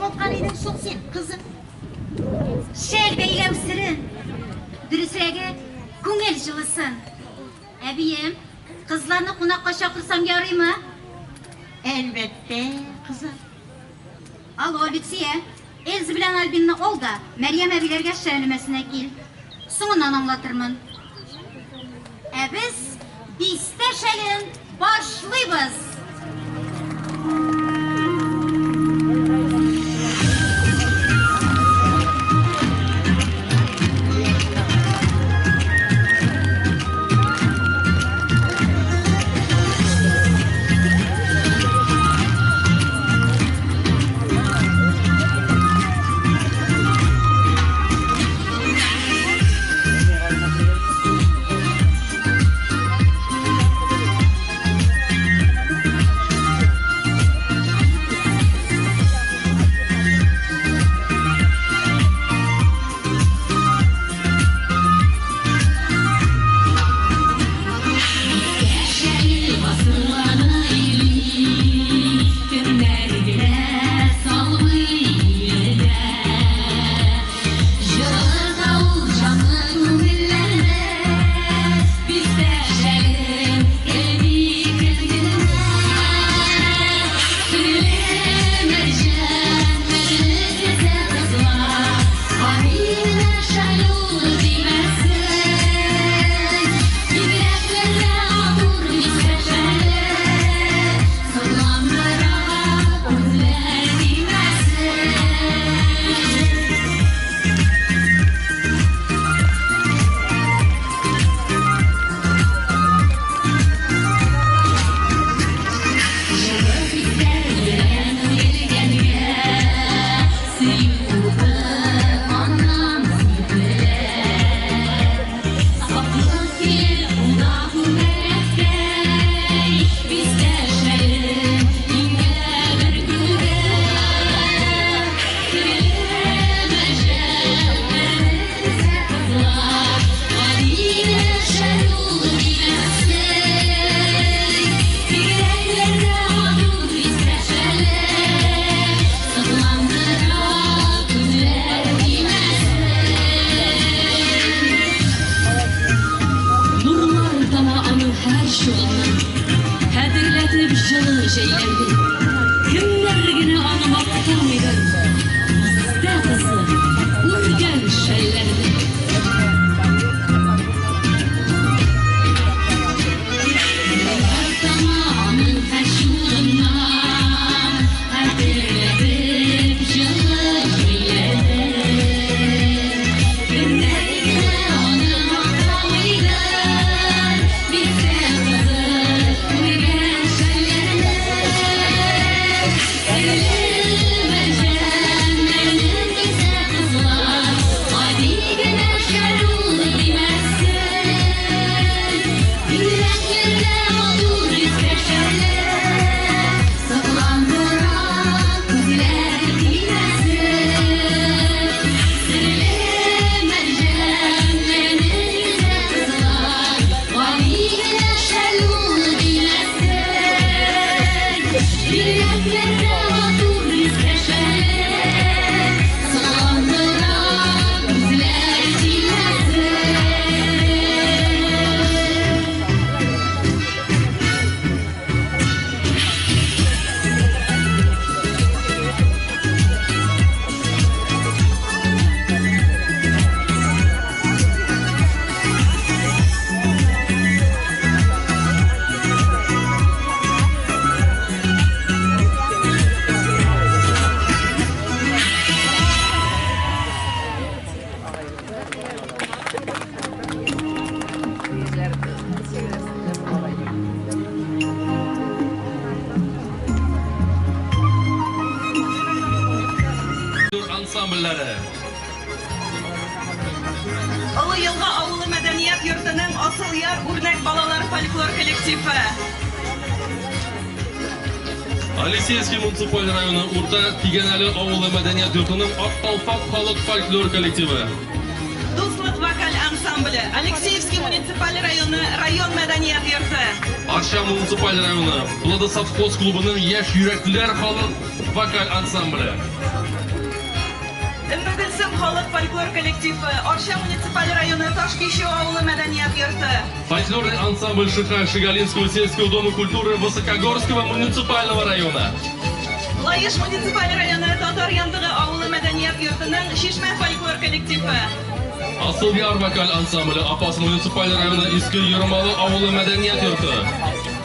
аңлаткан идең соң син, кызым? Шәл бәйләү серен, дөресрәге, күңел җылысын. Әбием, кызларны кунакка чакырсам ярыймы? Әлбәттә, кызым. Алло, Люция, Эльза белән Альбинны ал да, Мәрьям әбиләргә шәл өмәсенә кил. Соңыннан аңлатырмын. Ә без бистә шәлен башлыйбыз! Ансамбльләре. Олы Елга авылы мәдәният йортының Асыл Яр үрнәк балалар фольклор коллективы. Алексеевский муниципаль районы Урта Тигәнәле авылы мәдәният йортының Ак калфак халык фольклор коллективы. Дуслык вокаль ансамбле, Алексеевский муниципаль районы район мәдәният йорты. Арча муниципаль районы Владосовхоз клубының Яшь йөрәкләр халык вокаль ансамбле. фольклор коллективы, Арча муниципаль районы Ташкичү авылы мәдәният йорты. Фольклорный ансамбль Шиха Шигалинского сельского дома культуры Высокогорского муниципального района. Лаеш муниципаль районы Татар Янтыгы авылы мәдәният йортының Чишмә фольклор коллективы. Асылъяр вокаль ансамбле Апас муниципаль районы Иске Йормалы авылы мәдәният йорты.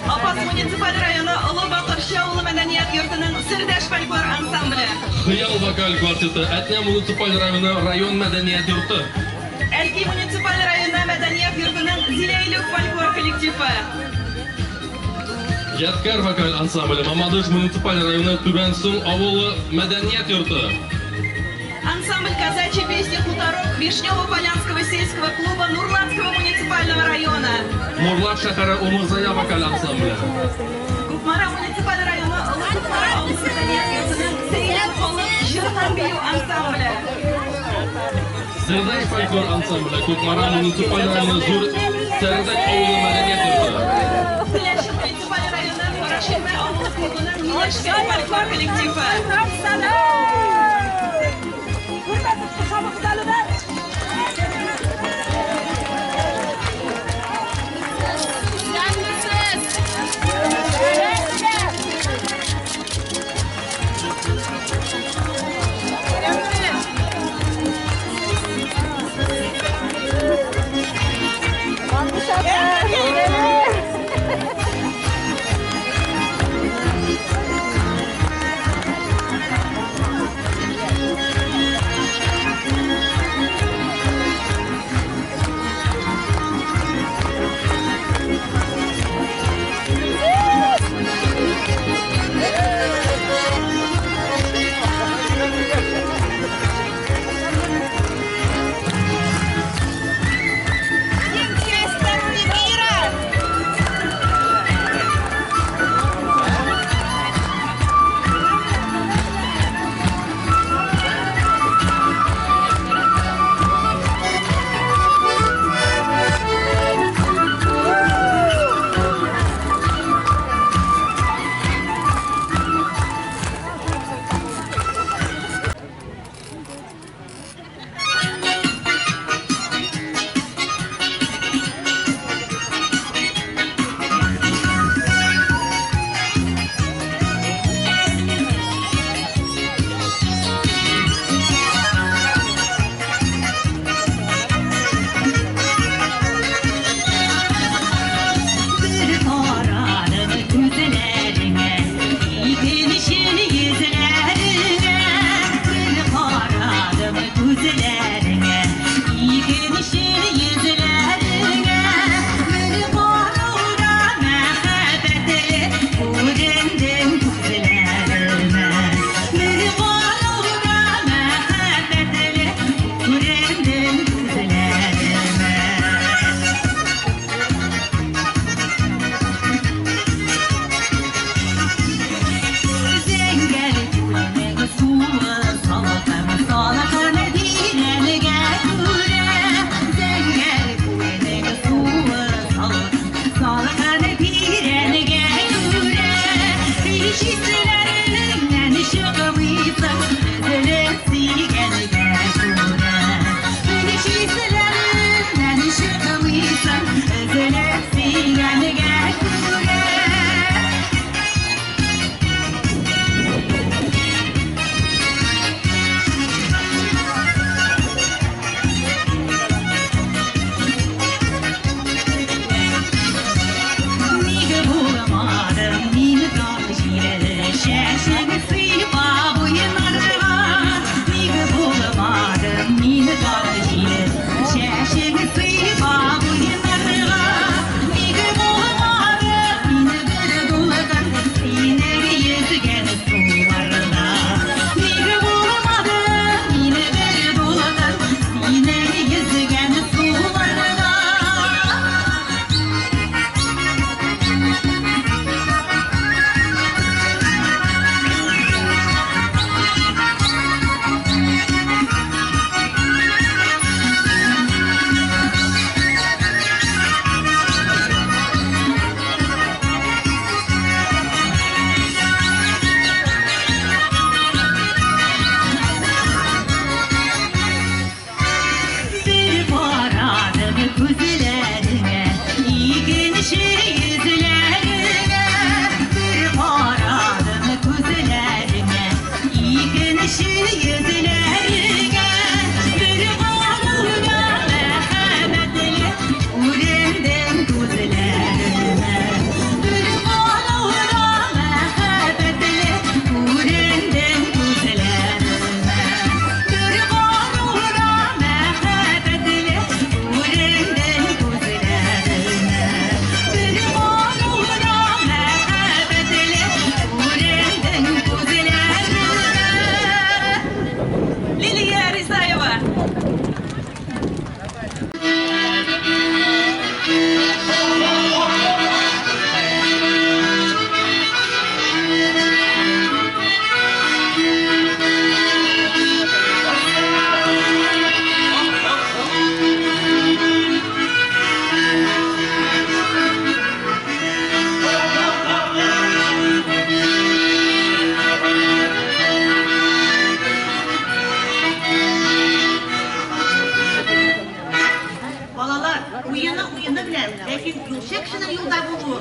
Апас муниципаль районы Олы Бакырчы авылы мәдәният йортының Сердәш фольклор ансамбле. Хыял вокаль квартеты Әтнә муниципаль районы район мәдәният йорты. Әлки муниципаль районы мәдәният йортының Зиләйлүк фольклор коллективы. Ядкәр вокаль ансамбле Мамадыш муниципаль районы Түбән Сон авылы мәдәният йорты. Ансамбль казачьей песни «Хуторок» Вишнево-Полянского сельского клуба Нурлатского муниципального района. Нурлат шәһәре Умырзая вокаль ансамбле. Кукмара муниципаль районы Олы Кукмара авылы мәдәният йортының Сәйлән халык җыр һәм бию ансамбле. Сердәш фольклор ансамбле Кукмара муниципаль районы Зур Сәрдек авылы мәдәният йорты. Теләче муниципаль районы Караширмә авылы клубының Миләшкәй фольклор коллективы.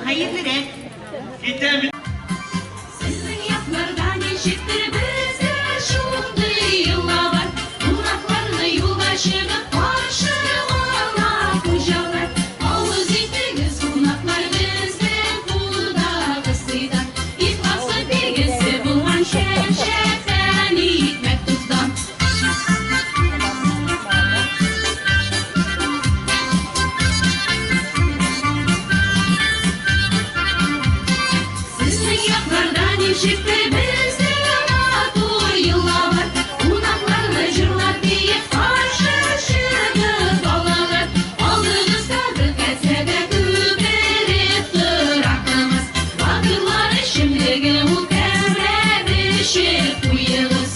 хәерлерәк. Китәм. Сезнең якларда ничектер бездә шундый йола бар. Кунакларны юлга чыгып каршы ала хуҗалар. Авыз итегез, кунаклар, безнең кулдагы сыйдан. Ихласлы билгесе булган чәк-чәктән, икмәк тоздан. Сезнең якларда ничектер бездә матур йола бар. Кунакларны җырлап биеп каршы чыгып алалар. Алдыгыздагы касәдә күпереп тора кымыз. Батырлар эчемлеге ул, тәмләп эчеп куегыз.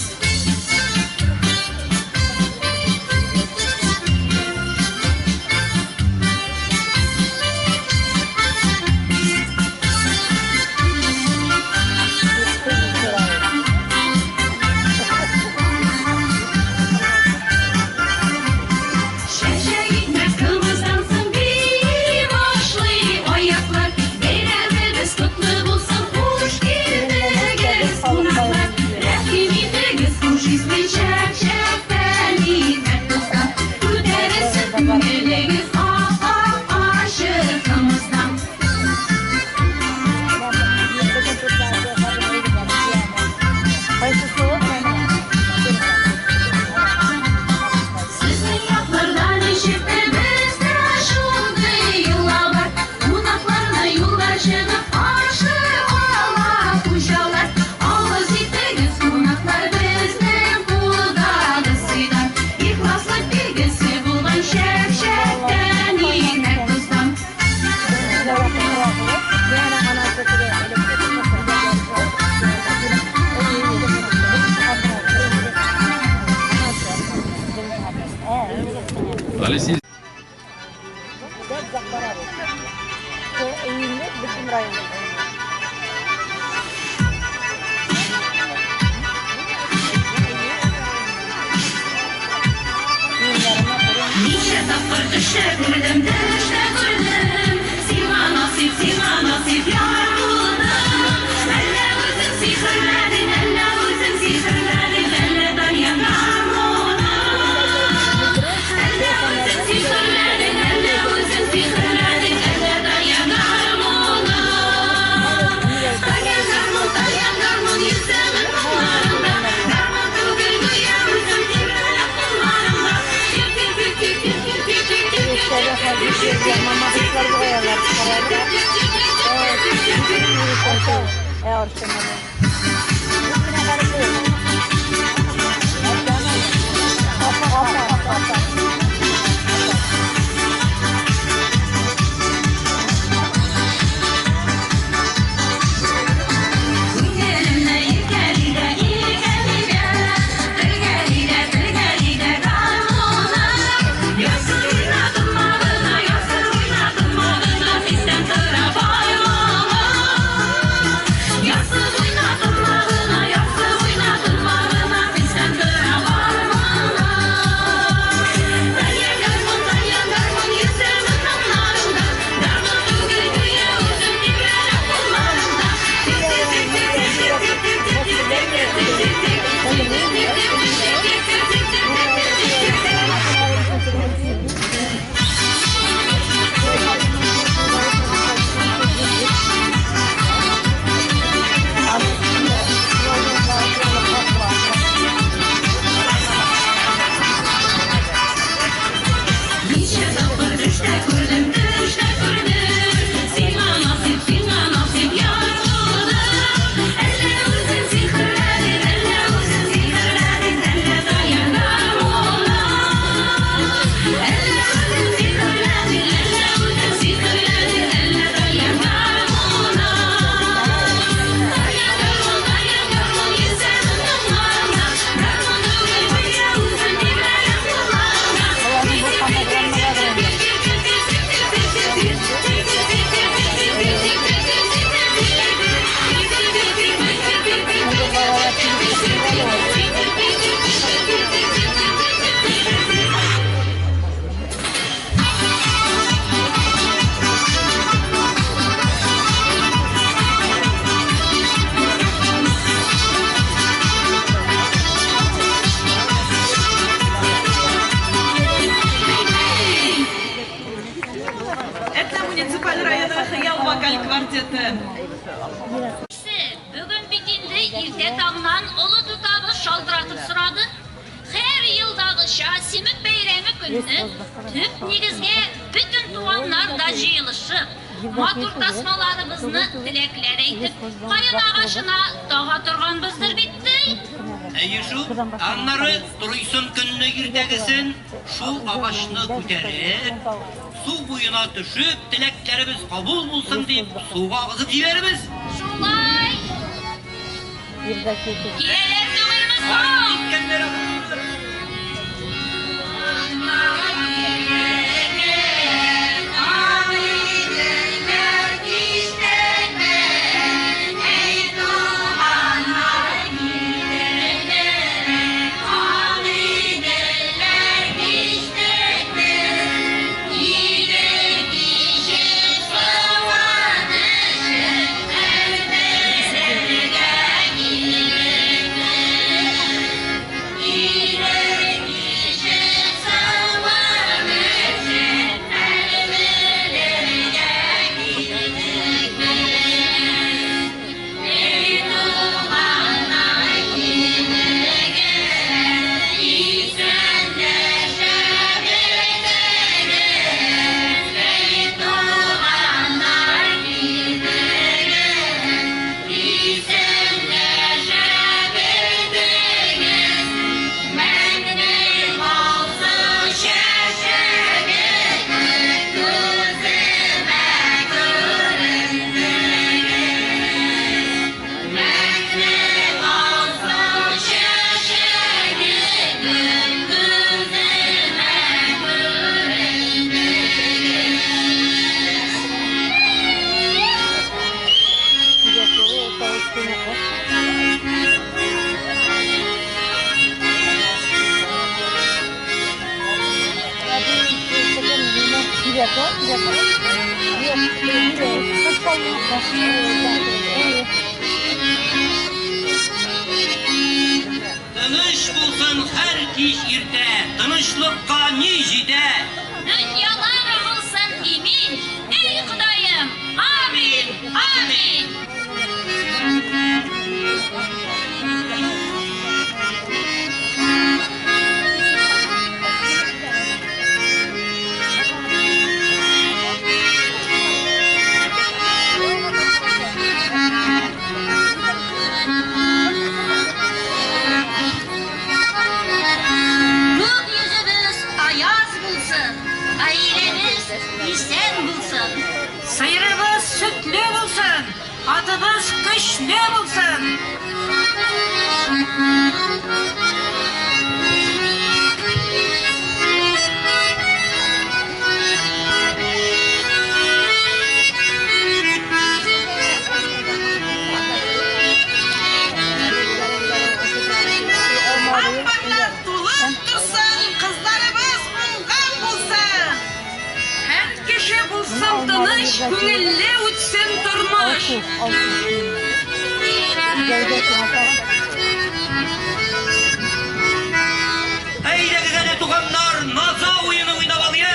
Чәчәк икмәк кымыздан соң бии башлый аяклар. Бәйрәмебез котлы булсын, хуш килдегез, кунаклар. Рәхим итегез, хуш исле чәк-чәктән, икмәк тоздан. Күтәрелсен күңелегез ап-ак ачы кымыздан. Сезнең якларда ничектер бездә шундый йола бар. Кунакларны юлга чыгып каршы ала хуҗалар. Авыз итегез, кунаклар, безнең кулдагы сыйдан. Ихласлык билгесе булган чәк-чәктән, икмәк тоздан. Алексей Ничә тапкыр төштә күрдем, төштә күрдем. Сиңа насыйп, сиңа насыйп яр булдым. Әллә үзең сихерләдең, әллә үзең сихерләдең, әллә тальян гармуның. Әллә үзең сихерләдең, әллә үзең сихерләдең, әллә тальян гармуның. Тальян гармун, тальян гармун, йөзәмен моңнарыңда. Гармун түгел, гүя үзем тирбәлә кулларыңда. Күңелемне иркәли дә, иркәли дә, телгәли дә, телгәли дә гармуным. Ясыр уйнадым магына, ясыр уйнадым магына, хистән тора байлыгым. Ясыр уйнадым. көнне төп нигезгә бөтен туганнар да җыелышып, матур тасмаларыбызны теләкләр әйтеп, каен агачына тага торганбыздыр бит, ди. Әйе шул. Аннары Торыйсын көнне иртәгесен шул агачны күтәреп, су буена төшеп, теләкләребез кабул булсын дип, суга агызып җибәрәбез. Шулай. Киләләр түгелме соң? Киткәннәр ахрысы. Тыныч булсын һәр кич иртә, тынычлыкка ни җитә? Дөньялар булсын имин, эй Ходаем, амин, амин. Күк йөзебез аяз булсын, гаиләбез исән булсын. Сыерыбыз сөтле булсын, атыбыз көчле булсын. Амбарлар тулып торсын, кызларыбыз уңган булсын. Һәр кеше булсын тыныч, күңелле үтсен тормыш. Әйдәгез әле, туганнар, Наза уены уйнап алыйк.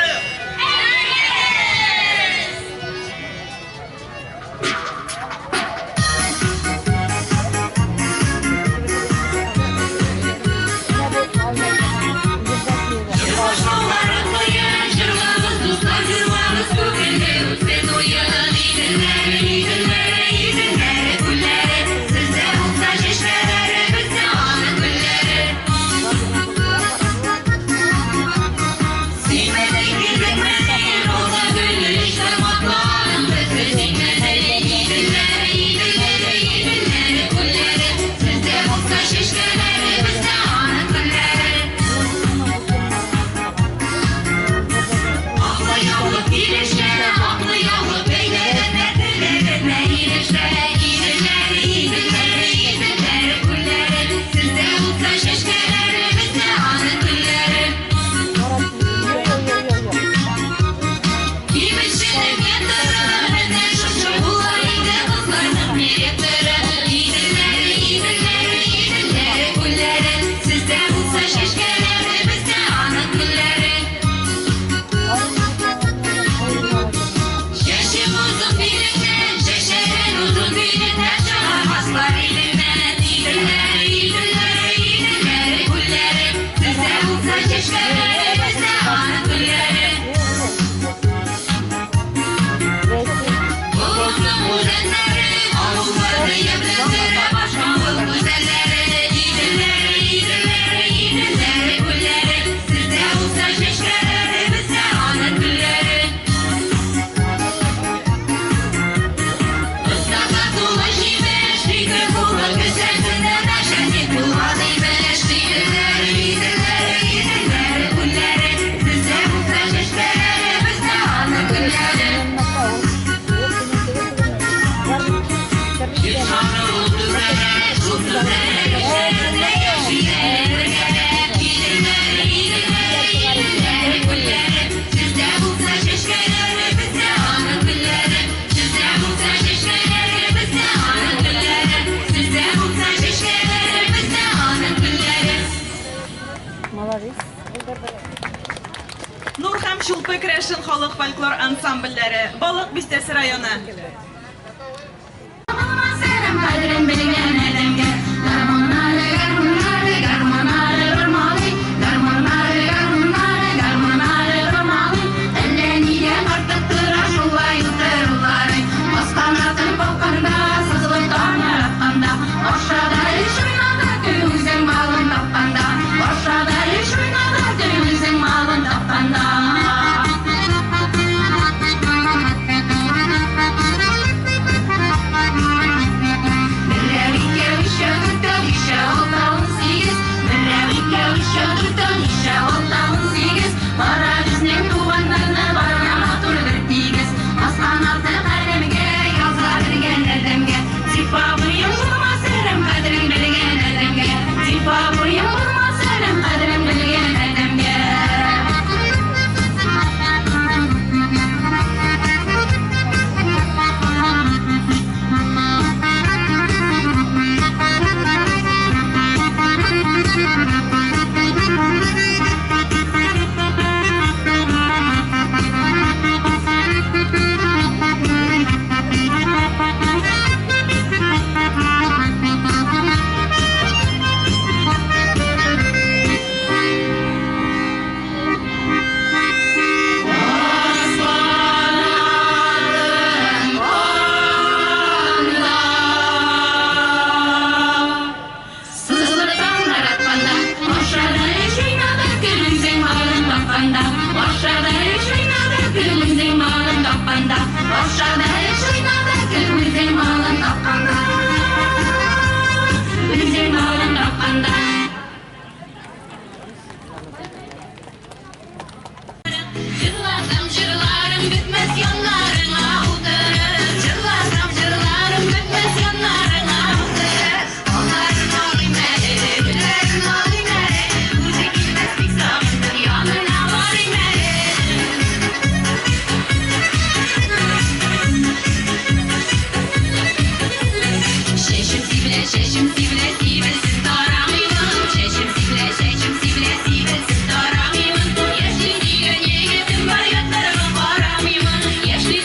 Чәчмәләре, бездә аның Молодец. Нур һәм Чулпы керәшен халык фольклор ансамбльләре, Балык Бистәсе районы. Кадерен белгән адәмгә Гармуннары, гармуннары, гармуннары бормалы, Гармуннары, гармуннары, гармуннары бормалы. Әллә нидән артык тора шулай утырулары. Баскан атын калканда, сызылып таңнар атканда, Башада эш уйнада, көн малын тапканда, Башада эш уйнада, көн малын тапканда. Берәү, икәү, өчәү, дүртәү, бишәү, алтау, 18. Берәү, икәү, өчәү, дүртәү, бишәү, алтау, 18. Бара безнең туганнарны, бара матур бер тигез. Баскан аты каләмгә, яза белгән адәмгә. Зифа буең булмас әрәм, кадерен белгән адәмгә. Зифа буең булмас әрәм, кадерен белгән адәмгә. Сызылып таңнар атканда, Башада эш уйнады, көлүзең малын тапканда, Башада эш уйнады, көлүзең малын тапканда, Башада эш уйнады, көлүзең малын тапканда, Үзең малын тапканда. Җырласам җырларым бетмәс яннарыңа утырып, Җырласам җырларым бетмәс яннарыңа утырып. Алларым алыйм әле, гөлләрем алыйм әле, Үзе килмәс бик сагындым, янына барыйм әле. Чәчем сибелә, чәчем сибелә, сибелсез тарамыймын. Чәчем сибелә, чәчем сибелә, сибелсез тарамыймын. Яшьли дигән егетем бар, ятларыма карамыймын. Яшьли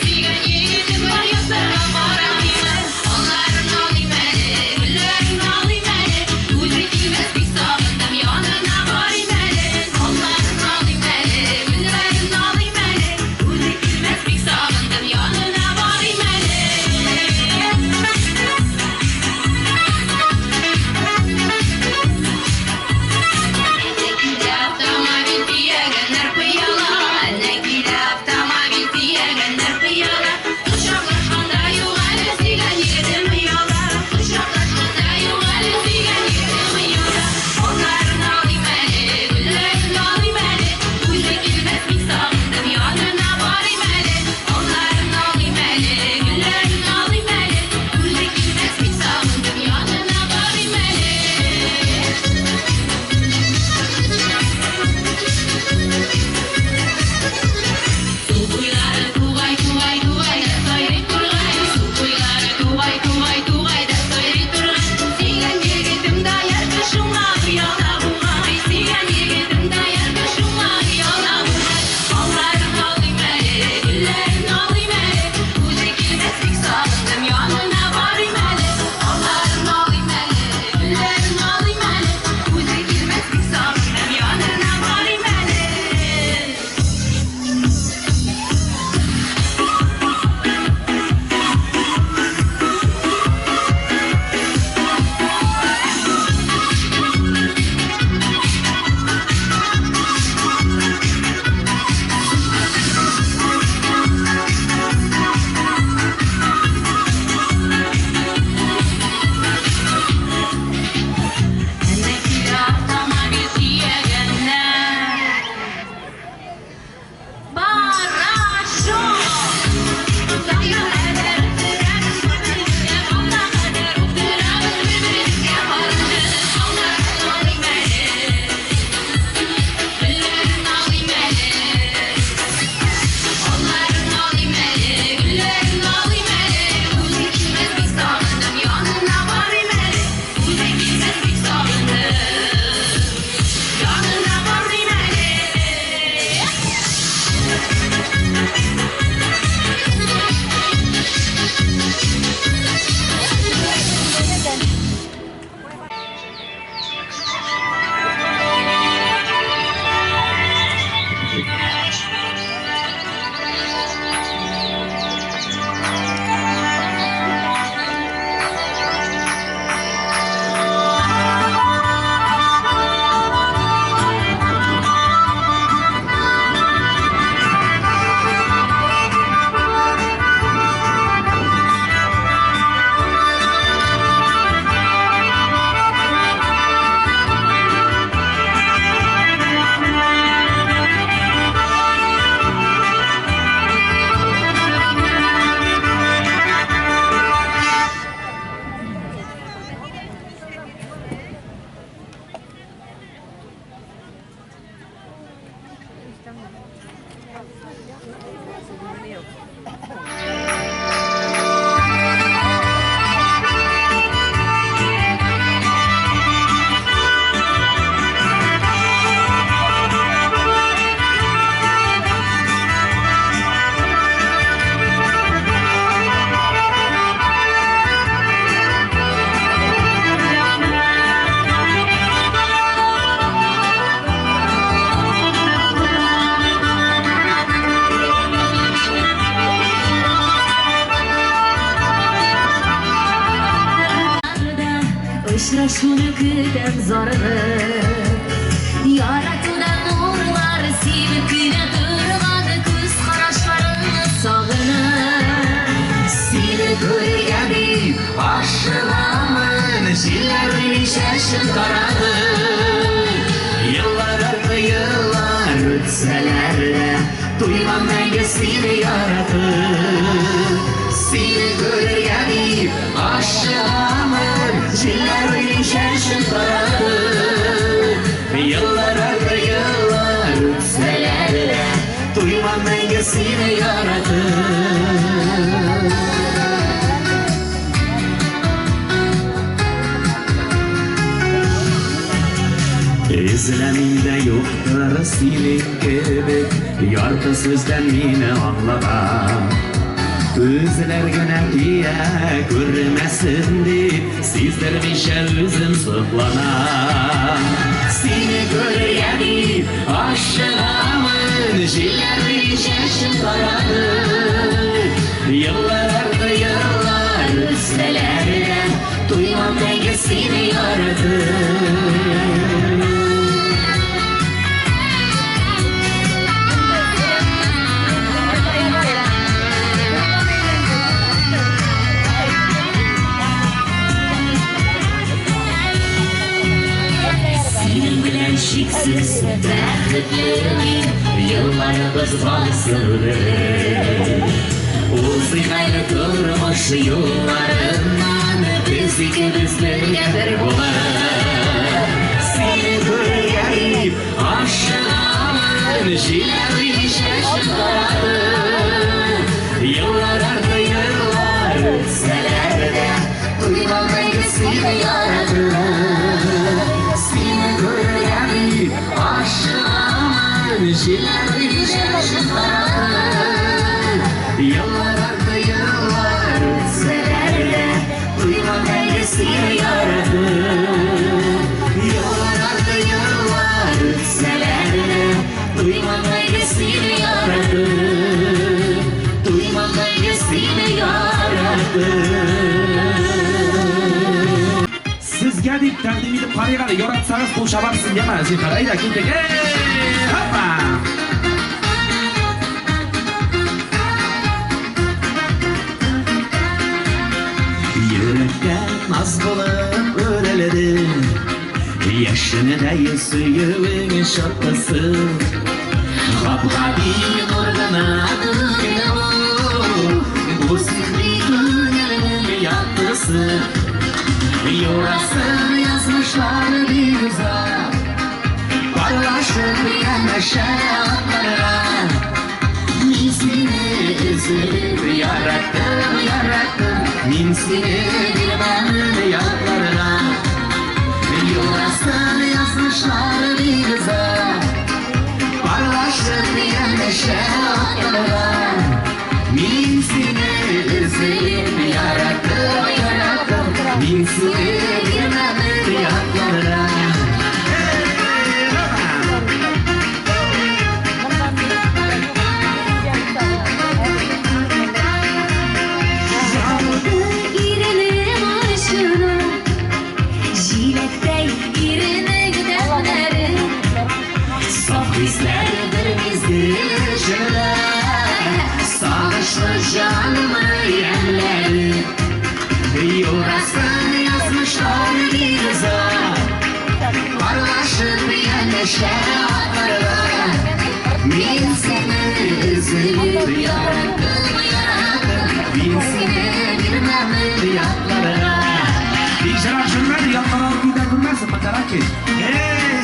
Очрашуны көтәм зарыгып, яратудан нурлар сибеп кенә торган күз карашларыңны сагынып. Сине күрергә дип ашыгамын, җилләрнең чәчен таратып. Еллар арты еллар үтсәләр дә, туймам мәңге сине яратып. Сине күрергә дип ашыгамын, җилләрнең чәчен таратып. Еллар арты еллар үтсәләр дә, туймам мәңге сине яратып. Эзләмим дә юктыр синең кебек, ярты сүздән мине аңлаган. Күзләр генә тия күрмәсен дип, сиздермичә үзем сокланам. Сине күрергә дип ашыгамын, җилләрнең чәчен таратып. Еллар арты еллар үтсәләр дә, туймам мәңге сине яратып. Синең белән чиксез бәхетле мин, елларыбыз барсын бер. Узыйк әле тормыш юлларыннан, без икебез бергә бер булып. Сине күрергә дип ашыгамын, җилләрнең чәчен таратып. Еллар арты еллар үтсәләр дә, туймам мәңге сине яратып. Сине күрергә дип ашыгамын, җилләрнең чәчен таратып. Еллар арты еллар үтсәләр дә, туймам мәңге сине яратып. Еллар арты еллар үтсәләр дә, туймам мәңге сине яратып. Туймам мәңге сине яратып. Сезгә дип тәкъдим итеп карыйк әле, яратсагыз кул чабарсыз, яме, зинһар. Әйдә, киттек. Эй, хоппа! Йөрәккә наз булып үрелде, яшенедәй сөюең чаткысы. Гап-гади нур гына түгел ул, бу сихри күңелнең яктысы. Юрасын язмышлар бик озак, парлашып янәшә атларга. Мин сине өзелеп яраттым, яраттым, мин сине бирмәм ятларга. Юрасын язмышлар бик озак, парлашып янәшә атларга. Мин сине өзелеп яраттым, яраттым, мин сине бирмәм ятларга. Ялды иренең очына, җиләктәй иренең тәмнәре. Саф хисләр бер мизгел эчендә, сагышлы җанымы ямьләре. Юрасын язмышлар бик озак, парлашып янәшә атларга. Мин сине өзелеп яраттым, яраттым, мин сине бирмәм ятларга. Бик ерак йөрмәде, ятлар алып китә күрмәсен, мондарак кил. Эй!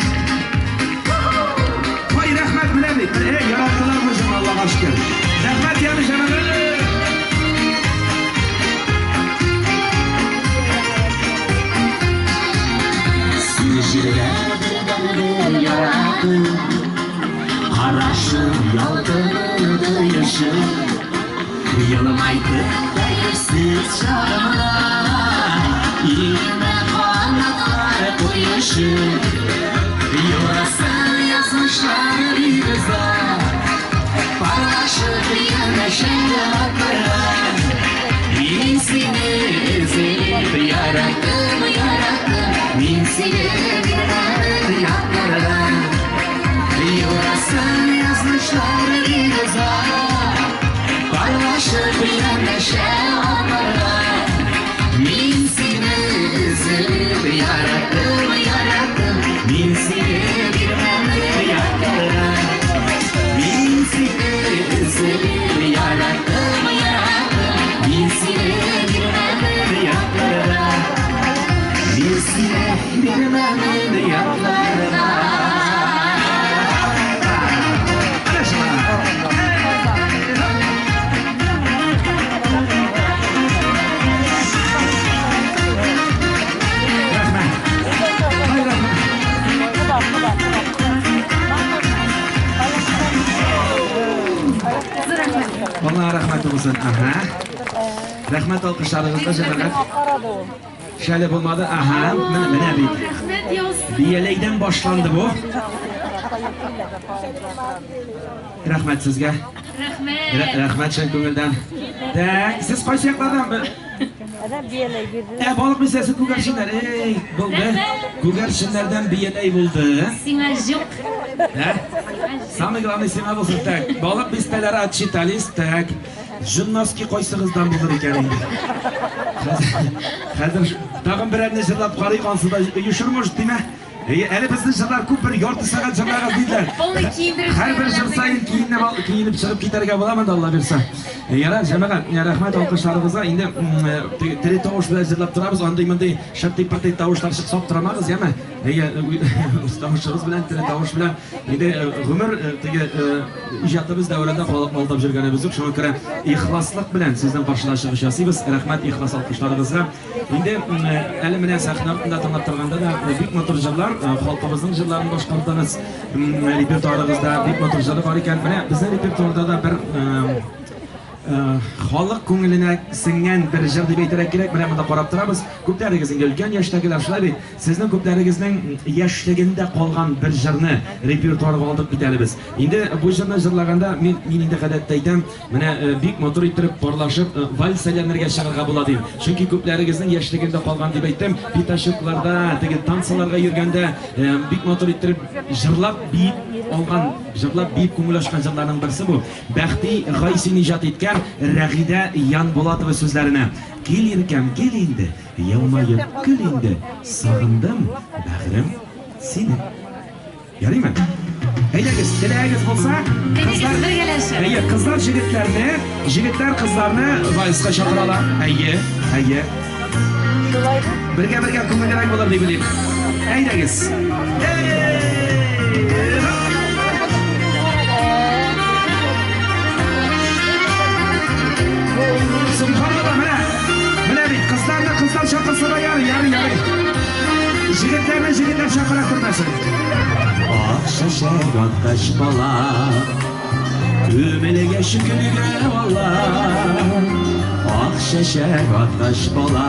Ой, рәхмәт, менә бит. Эй, яраттылар үзен, Алла. Парлашып, елмайтып хәерсез чагымда, иңемә канатлар куешып, юрасын язмышлар риза, парлашып янәшә атларга. Мин сине өзелеп яраттым, яраттым, мин сине бирмәдем ятларга. Юрасын язмышлар риза, парлашып янәшә атларга. Мин сине өзелеп яраттым, яраттым, мин сине бирмәдем ятларга. Мин сине өзелеп яраттым, яраттым, мин сине бирмәдем ятларга. Мин сине бирмәдем ятларга. Алла рәхмәте булсын. Ага. Рәхмәт алкышларыгызга, җәмәгать. Шәле булмады. Ага, менә менә бит. Рәхмәт яусын. Бияләйдән башланды бу. Рәхмәт сезгә. Рәхмәт. Рәхмәт чын күңелдән. Так, сез кайсы яклардан? Ә, балык бистәсе күгәрченнәр. Эй, булды. Күгәрченнәрдән бияләй булды. Сиңа юк. Ә? Самый главный сиңа булсын. Так, балык бистәләре отчитались. Так, Жыннаски кайсыгыздан булыр икән инде? Хәзер тагын берәрне җырлап карыйк, ансы да оешыр может, димә? Әле безнең җырлар күп, бер ярты сәгать җырлагыз диделәр. Полный киендереп. Һәрбер җыр саен киенеп чыгып китәргә була монда, Алла бирсә. Ярар, җәмәгать, рәхмәт алкышларыгызга. Инде тере тавыш белән җырлап торабыз, андый-мондый шыртый-пыртый тавышлар чыкса аптырамагыз, яме? Әйе, үз тавышыгыз белән, тере тавыш белән. Инде гомер теге иҗатыбыз дәверендә халыкны алдап йөргәнебез юк, шуңа күрә ихласлык белән сезнең каршыда чыгыш ясыйбыз. Рәхмәт ихлас алкышларыгызга. Инде әле менә сәхнә артында тыңлап торганда да бик матур җырлар, халкыбызның җырларын башкардыгыз. Репертуарыгызда бик матур җырлар бар икән. Менә безнең репертуарда да бер халык күңеленә сеңгән бер җыр дип әйтергә кирәк. Менә монда карап торабыз. Күпләрегез инде өлкән яшьтәгеләр, шулай бит. Сезнең күпләрегезнең яшьлегендә калган бер җырны репертуарга алдык бит әле без. Инде бу җырны җырлаганда мин инде гадәттә әйтәм, менә бик матур иттереп парлашып вальс әйләнергә чыгарга була дим. Чөнки күпләрегезнең яшьлегендә калган дип әйттем. Пятачокларда, теге танцаларга йөргәндә бик матур иттереп җырлап биеп алган, җырлап биеп күңел ачкан җырларның берсе бу. Бәхти Гайсин иҗат иткән Рәгыйдә Янбулатова сүзләренә. Кил иркәм, кил инде, елмаеп көл инде, сагындым, бәгърем сине. Ярыймы? Әйдәгез, теләгегез булса, кызлар бергәләшеп. Әйе, кызлар җегетләрне, җегетләр кызларны вальска чакыралар. Әйе, әйе. Бергә-бергә күңеллерәк булыр дип уйлыйм. Әйдәгез. Субханалла, менә. Менә бит, кызларны кызлар чакырса да ярый, ярый, ярый. Җегетләрне җегетләр чакыра күрмәсен. Ак чәчәк аткач бала, күмелгәч көлгә бала. Ак чәчәк аткач бала,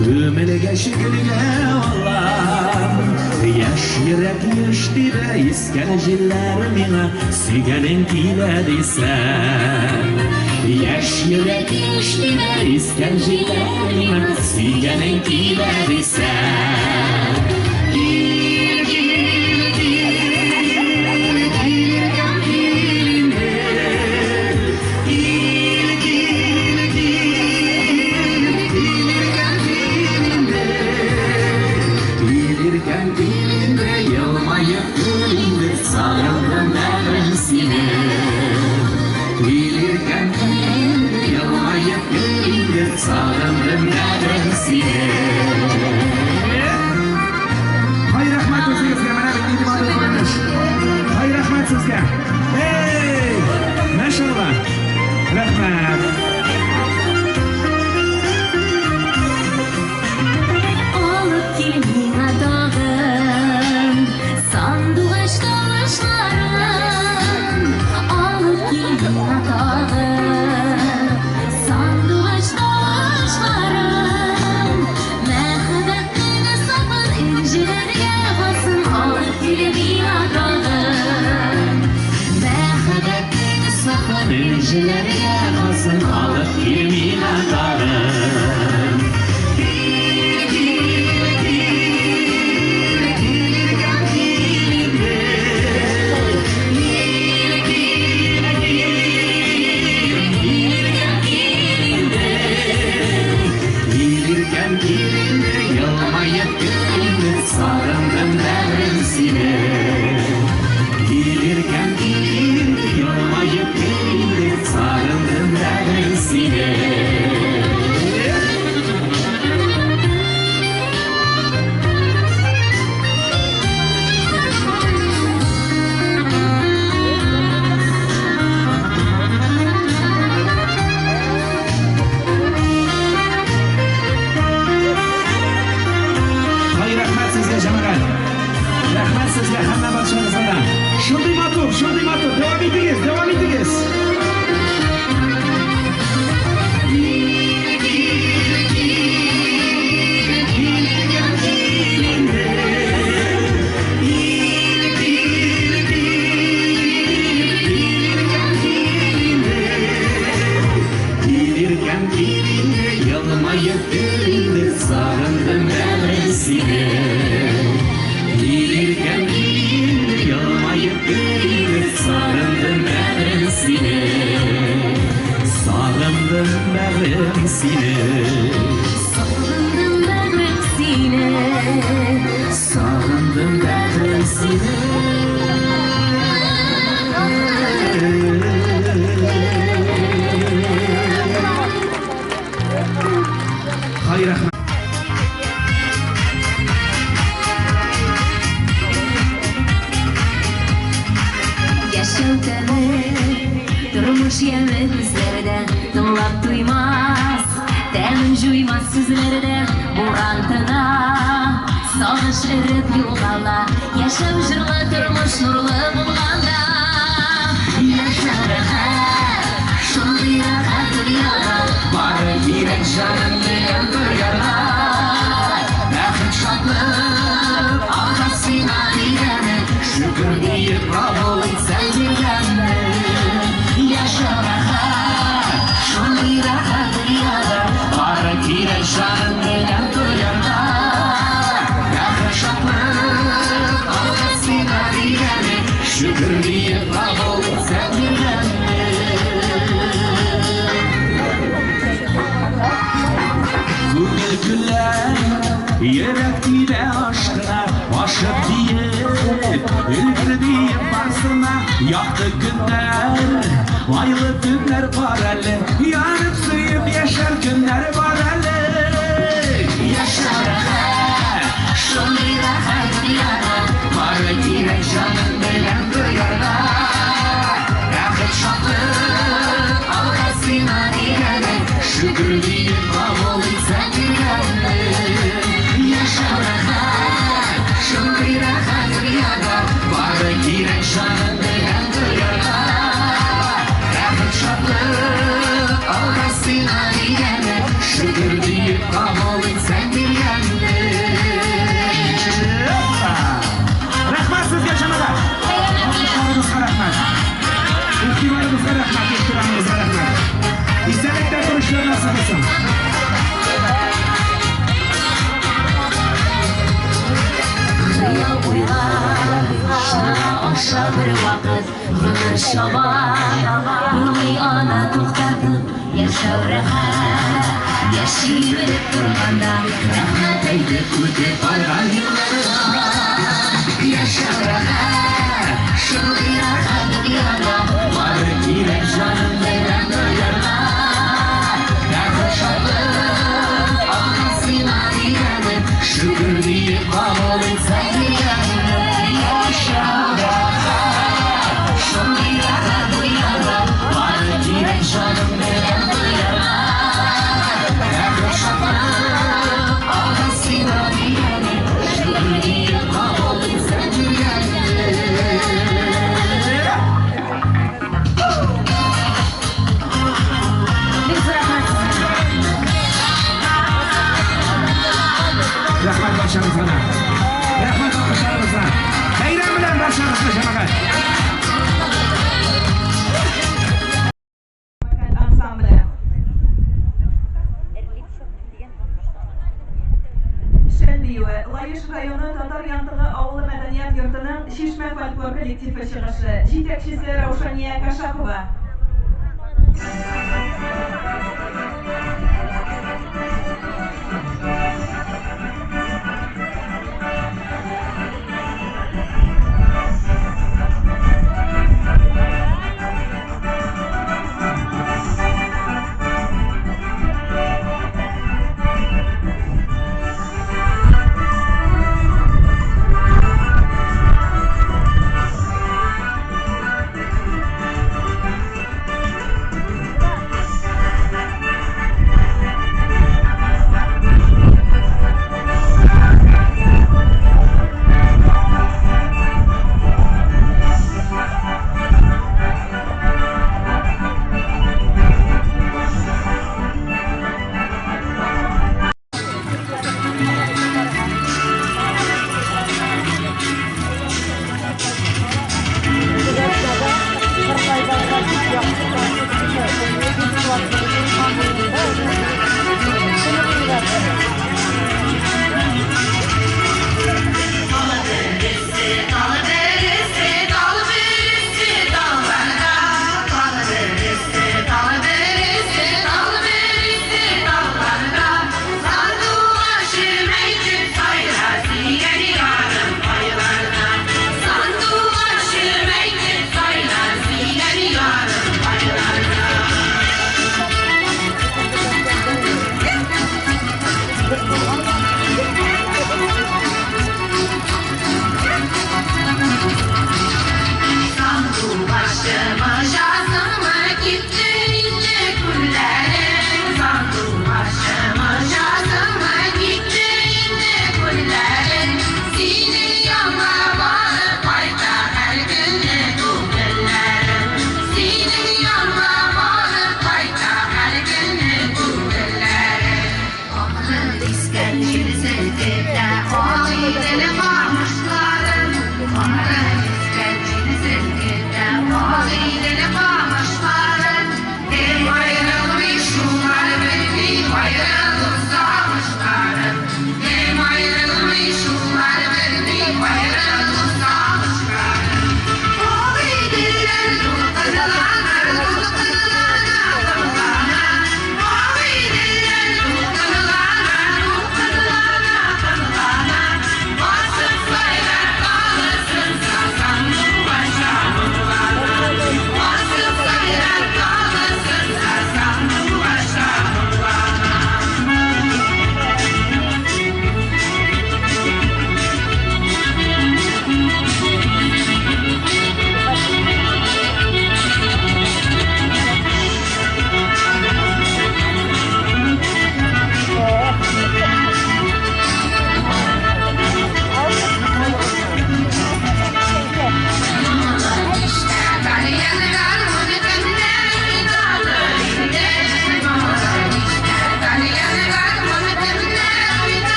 күмелгәч көлгә бала. Яшь йөрәк яшь тибә, искән җилләр миңа сөйгәнең килә дисәң. Яшь йөрәк яшь тибә, искән җилләр миңа сөйгәнең килә дисәң. Кил, кил, кил, килгән кил инде. Кил, кил, кил, килгән кил инде. Килергән кил инде, елмаеп көл инде, сагындым бәгърем сине. Килергән кил инде, елмаеп көл инде, сагындым бәгърем сине. Хай рәхмәт үзегезгә, менә бит нинди матур күренеш. Хай рәхмәт сезгә. Эй, машалла. Рәхмәт. Алып кил миңа тагын сандугач тавышларын. Алып кил Кешеләргә калсын, алып кил миңа тагын. Сагындым бәгърем сине. Килергән кил, елмаеп кил, сагындым бәгърем сине. Сезгә һәммә баршаңызга да. Шундый матур, шундый матур. Дәвам итегез, дәвам итегез. Килергән килде, елмаеп килде, сагындым бәгърем сине. Килергән килде, елмаеп килде, сагындым бәгърем сине. Сагындым бәгърем сине. Сагындым бәгърем сине. Сагындым бәгърем сине. Хай, рәхмәт. Яшәү тәме, тормыш яме күзләрдә, тыңлап туймас, тәмен җуймас сүзләрдә, буран тына, сагыш эреп югала, яшәү җырлы, тормыш нурлы булганда. Яшәү рәхәт, шундый рәхәт дөньяда, Бары кирәк җаның белән тоярга. Бәхет, шатлык алга сиңа дигәне, шөкер диеп кабул итсәң дигәнне. Яшәү рәхәт, шундый рәхәт дөньяда, бары кирәк җаның белән тоярга. Бәхет, шатлык алга сиңа дигәне, шөкер диеп кабул итсәң дигәнне. Күңел көлә, йөрәк тибә ашкына, ашык диеп, өлгер диеп барсына, якты көннәр, айлы төннәр бар әле, янып сөеп яшәр көннәр бар әле. Яшәү рәхәт, шундый рәхәт дөньяда, бары кирәк җаның белән тоярга. Бәхет, шатлык алга сиңа дигәне, шөкер диеп кабул итсәң дигәнне. Яшәү рәхәт, шундый рәхәт дөньяда, бары кирәк җаның белән тоярга. Бәхет, шатлык алга сиңа дигәне, шөкер диеп кабул итсәң дигәнне. Рәхмәт сезгә, җәмәгать. Алкышларыгызга рәхмәт. Игътибарыгызга рәхмәт, ихтирамыгызга рәхмәт. Исәнлектә торышлар насыйп булсын. Хыял уйлар, чынга аша бер вакыт, гомер чаба, булмый аны туктатып, яшәү рәхәт, яши белеп торганда, Рәхмәт әйтеп үтеп барган елларга. Яшәү рәхәт, шундый рәхәт дөньяда, бары кирәк җаның белән тоярга. Бәхет, шатлык алга сиңа дигәне, шөкер диеп кабул итсәң дигәнне. Яшәү рәхәт, шундый рәхәт дөньяда, бары кирәк җаның белән тоярга. Бәхет, шатлык алга сиңа дигәне, шөкер диеп кабул итсәң дигәнне. Чишмә фольклор коллективы чыгышы. Җитәкчесе Раушания Кашапова.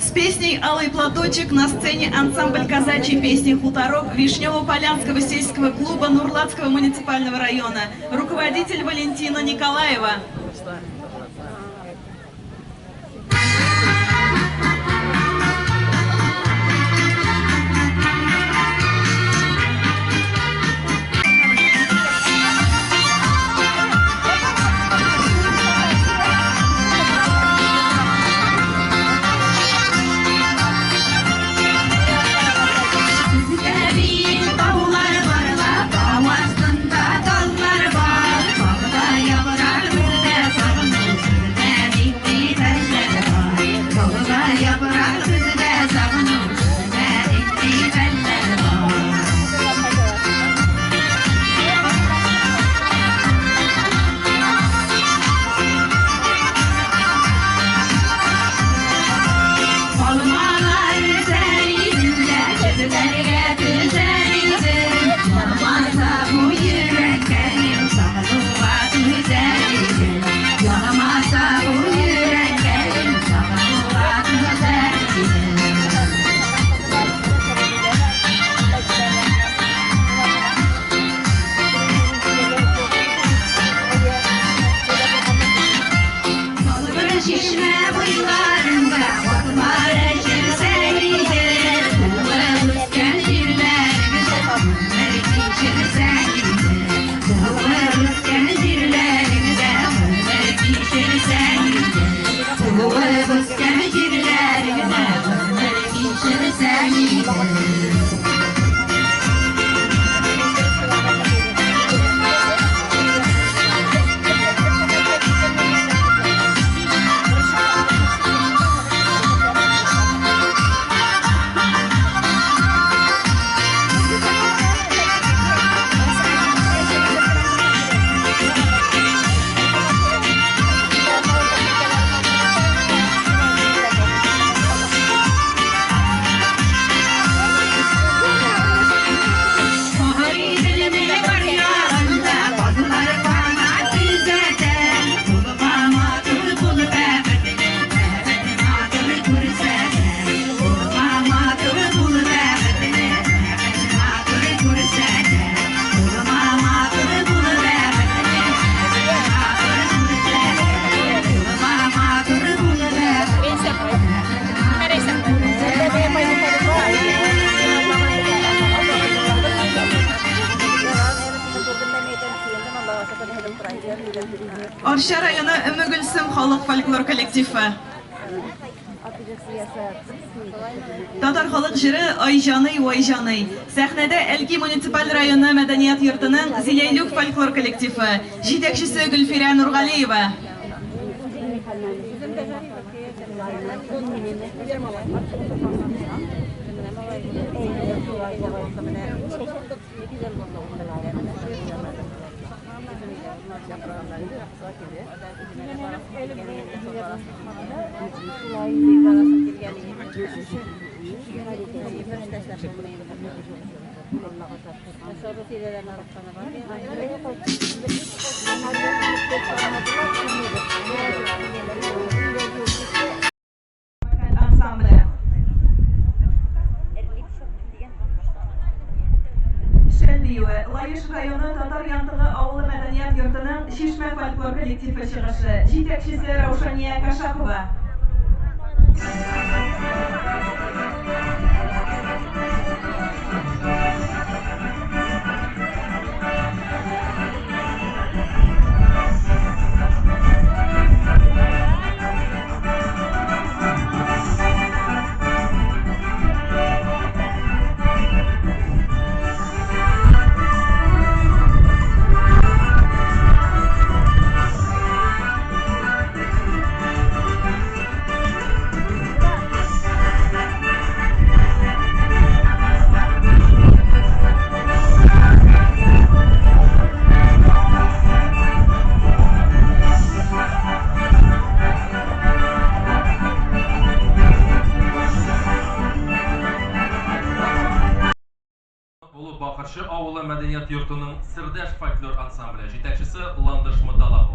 С песней «Алый платочек» на сцене ансамбль казачьей песни «Хуторок» Вишнево-Полянского сельского клуба Нурлатского муниципального района. Руководитель Валентина Николаева. Чишмә буйларында атлар әчерсәң иде, Туып үскән җирләребездә гомер кичерсәң иде. Туып үскән җирләреңдә гомер кичерсәң иде. Туып үскән җирләреңдә гомер кичерсәң иде. Арча районы Өммегөлсем халык фольклор коллективы. Татар халык җыры Ай җаный, вай җаный. Сәхнәдә Әлки муниципаль районы мәдәният йортының Зиләйлүк фольклор коллективы, җитәкчесе Гөлфирә Нургалиева. Ансамбле. Шәл биюе, Лаеш районы Татар Янтыгы авылы мәдәният йортының Чишмә фольклор коллективы чыгышы, җитәкчесе Раушания Кашапова. Олы Бакырчы авылы мәдәният йортының Сердәш фольклор ансамбле, җитәкчесе Ландыш Моталапова.